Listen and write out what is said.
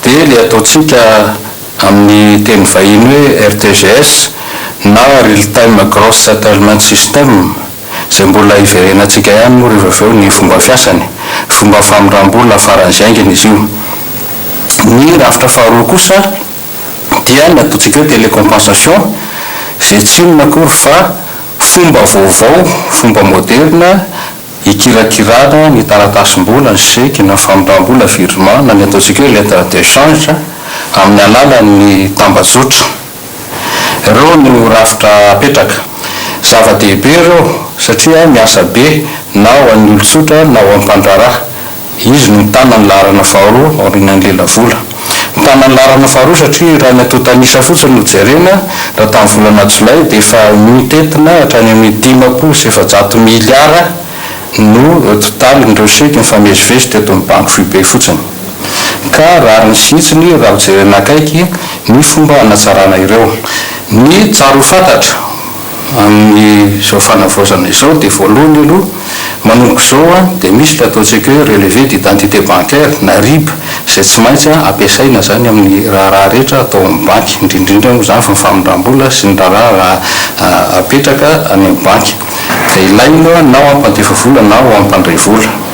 Dia ilay ataontsika amin'ny teny vahiny hoe RTGS na Real Time Gross Settlement System, izay mbola hiverenantsika ihany moa rehefa avy eo ny fomba fiasany, fomba famindram-bola faran'izay haingana izy io. Ny rafitra faharoa kosa dia ny ataontsika hoe télécompensation, izay tsy inona akory fa fomba vaovao, fomba moderina hikirakirana ny taratasim-bola, ny seky na famindram-bola, virement, na ny ataontsika hoe lettre d'échange amin'ny alalan'ny tambajotra. Ireo no rafitra apetraka. Zava-dehibe ireo satria miasa be na ho an'ny olon-tsotra na ho an'ny mpandraharaha. Izy no mitana ny laharana faharoa aorianan'ny lelavola. Mitana ny laharana faharoa satria raha ny antontan'isa fotsiny no jerena, raha tamin'ny volana jolay dia efa mitentina hatrany amin'ny 450 miliara no totalin'ireo seky nifamezivezy teto amin'ny banky foibe fotsiny. Ka rariny sy hitsiny raha hojerena akaiky ny fomba hanatsarana ireo. Ny tsara ho fantatra amin'izao fanavaozana izao dia voalohany aloha, manomboka izao dia misy ilay ataontsika hoe relevé d'identité bancaire na RIB izay tsy maintsy ampiasaina izany amin'ny raharaha rehetra atao amin'ny banky, indrindra indrindra moa izany fa ny famindram-bola sy ny raharaha apetraka any amin'ny banky. Dia ilaina na ho an'ny mpandefa vola na ho an'ny mpandray vola.